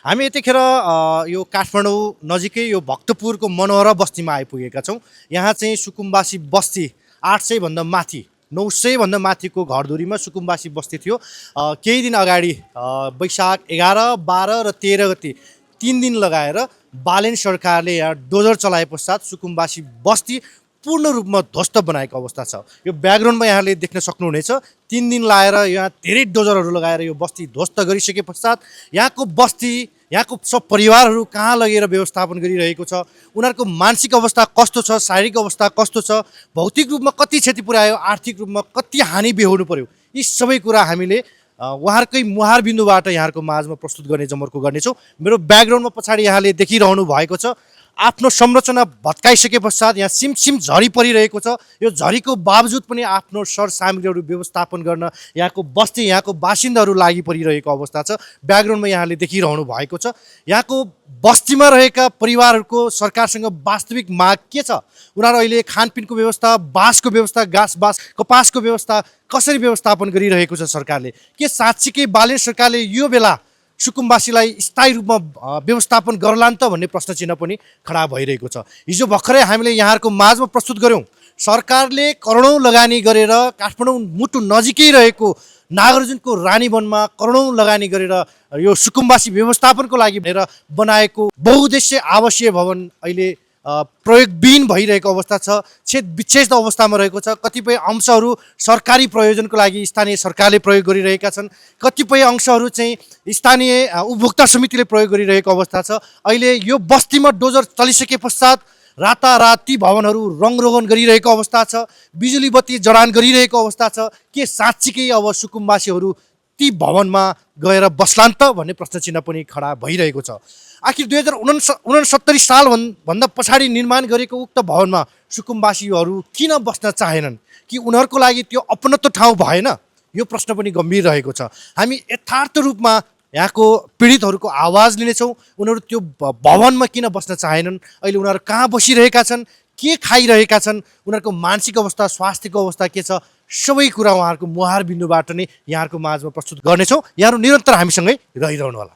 हामी यतिखेर यो काठमाडौँ नजिकै यो भक्तपुरको मनोहरा बस्तीमा आइपुगेका छौँ। यहाँ चाहिँ सुकुम्बासी बस्ती 800 भन्दा माथि 900 भन्दा माथिको घरधुरीमा सुकुम्बासी बस्ती थियो। केही दिन अगाडि वैशाख 11, 12 र 13 गते 3 दिन लगाएर बालेन सरकारले यहाँ डोजर चलाए पश्चात सुकुम्बासी बस्ती पूर्ण रूपमा ध्वस्त बनाएको अवस्था छ। यो ब्याकग्राउन्डमा यहाँले देख्न सक्नुहुनेछ। 3 दिन लाएर यहाँ धेरै डोजरहरू लगाएर यो बस्ती ध्वस्त गरिसके पश्चात यहाँको बस्ती, यहाँको सब परिवारहरू कहाँ लगेर व्यवस्थापन गरिरहेको छ, उनीहरूको मानसिक अवस्था कस्तो छ, शारीरिक अवस्था कस्तो छ, भौतिक रूपमा कति क्षति पुर्यायो, आर्थिक रूपमा कति हानि बेहोर्नु पर्यो, यी सबै कुरा हामीले उहाँहरूकै मुहार बिन्दुबाट यहाँहरूको माझमा प्रस्तुत गर्ने जमर्को गर्नेछौँ। मेरो ब्याकग्राउन्डमा पछाडि यहाँले देखिरहनु भएको छ, आफ्नो संरचना भत्काइसके पश्चात यहाँ सिमसिम झरी परिरहेको छ। यो झरीको बावजुद पनि आफ्नो सरसामग्रीहरू व्यवस्थापन गर्न यहाँको बस्ती, यहाँको बासिन्दाहरू लागि परिरहेको अवस्था छ। ब्याकग्राउन्डमा यहाँले देखिरहनु भएको छ। यहाँको बस्तीमा रहेका परिवारहरूको सरकारसँग वास्तविक माग के छ, उनीहरू अहिले खानपिनको व्यवस्था, बाँसको व्यवस्था, बाँस कपासको व्यवस्था कसरी व्यवस्थापन गरिरहेको छ सरकारले? के साँच्चीकै बालेन सरकारले यो बेला सुकुम्बासीलाई स्थायी रूपमा व्यवस्थापन गर्लान् त भन्ने प्रश्न चिन्ह पनि खडा भइरहेको छ। हिजो भर्खरै हामीले यहाँहरूको माझमा प्रस्तुत गऱ्यौँ, सरकारले करोडौँ लगानी गरेर काठमाडौँ मुटु नजिकै रहेको नागार्जुनको रानीवनमा करोडौँ लगानी गरेर यो सुकुम्बासी व्यवस्थापनको लागि भनेर बनाएको बहुउद्देश्य आवासीय भवन अहिले प्रयोगविहीन भइरहेको अवस्था छ। छेद विच्छेद अवस्थामा रहेको छ। कतिपय अंशहरू सरकारी प्रयोजनको लागि स्थानीय सरकारले प्रयोग गरिरहेका छन्, कतिपय अंशहरू चाहिँ स्थानीय उपभोक्ता समितिले प्रयोग गरिरहेको अवस्था छ। अहिले यो बस्तीमा डोजर चलिसके पश्चात राताराती भवनहरू रङरोगन गरिरहेको अवस्था छ, बिजुली बत्ती जडान गरिरहेको अवस्था छ। के साँच्चीकै अब सुकुम्बासीहरू ती भवनमा गएर बस्लान् त भन्ने प्रश्न चिन्ह पनि खडा भइरहेको छ। आखिर 2069 साल भन्दा पछाडि निर्माण गरेको उक्त भवनमा सुकुम्बासीहरू किन बस्न चाहेनन्? कि उनीहरूको लागि त्यो अपनत्व ठाउँ भएन? यो प्रश्न पनि गम्भीर रहेको छ। हामी यथार्थ रूपमा यहाँको पीडितहरूको आवाज लिनेछौँ। उनीहरू त्यो भवनमा किन बस्न चाहेनन्? अहिले उनीहरू कहाँ बसिरहेका छन्, के खाइरहेका छन्, उनीहरूको मानसिक अवस्था, स्वास्थ्यको अवस्था के छ, सबै कुरा उहाँहरूको मुहार बिन्दुबाट नै यहाँहरूको माझमा प्रस्तुत गर्नेछौँ। यहाँहरू निरन्तर हामीसँगै रहिरहनु होला।